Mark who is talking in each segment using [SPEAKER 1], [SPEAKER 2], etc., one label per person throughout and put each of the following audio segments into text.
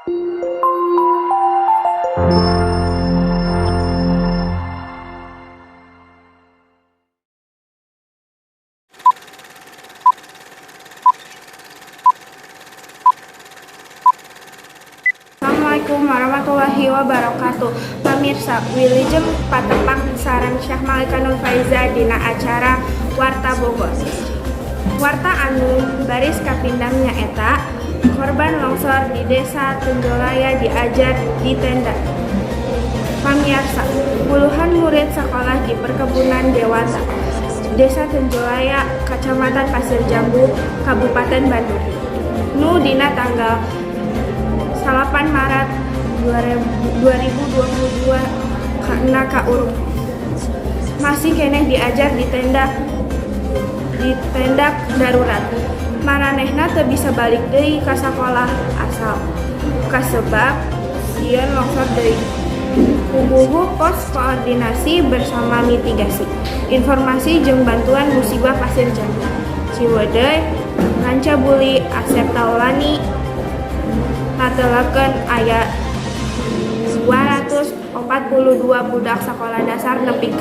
[SPEAKER 1] Assalamualaikum warahmatullahi wabarakatuh. Pamirsa, wilujeng patepang sareng Syah Malika Nur Faiza dina acara Warta Bogor. Warta anu baris kapindam nyaeta korban longsor di Desa Tenjolaya diajar di tenda. Pamiarsa, puluhan murid sekolah di Perkebunan Dewata, Desa Tenjolaya, Kecamatan Pasir Jambu, Kabupaten Bandung, nu dina tanggal 8 Maret 2022 karena kauruk masih keneh diajar di tenda darurat. Maranehna teu bisa balik deui ka sakolah asal kasebab sieun longsor deui. Puguh pos koordinasi bersama mitigasi informasi jeung bantuan musibah Pasir Jambu, Ciwedey, Rancabuli, Asep Taulani natelakeun aya 242 budak sekolah dasar nepi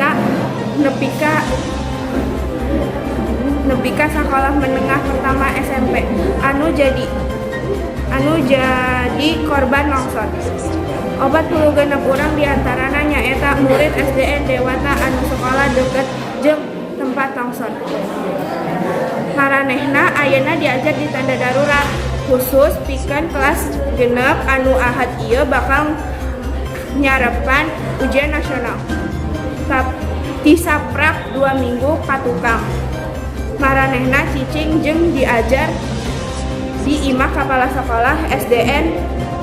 [SPEAKER 1] ka sekolah menengah pertama SMP anu jadi korban longsor. 46 urang diantarana nyaeta murid SDN Dewata anu sekolah deket jeung tempat longsor. Maranehna ayeuna diajar di tenda darurat khusus pikeun kelas 6 anu ahad ieu bakal nyarepan ujian nasional. Tisaprak 2 minggu katukang maranehna cicing jeung diajar di imah kepala sekolah SDN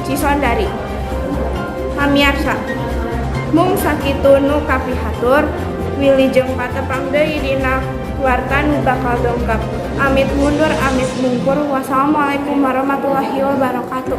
[SPEAKER 1] Cisondari. Pamiarsa, mung sakitu nu kapihatur. Wilujeng patepang deui dina warta nu bakal dongkap. Amit mundur, amit mungkur. Wassalamualaikum warahmatullahi wabarakatuh.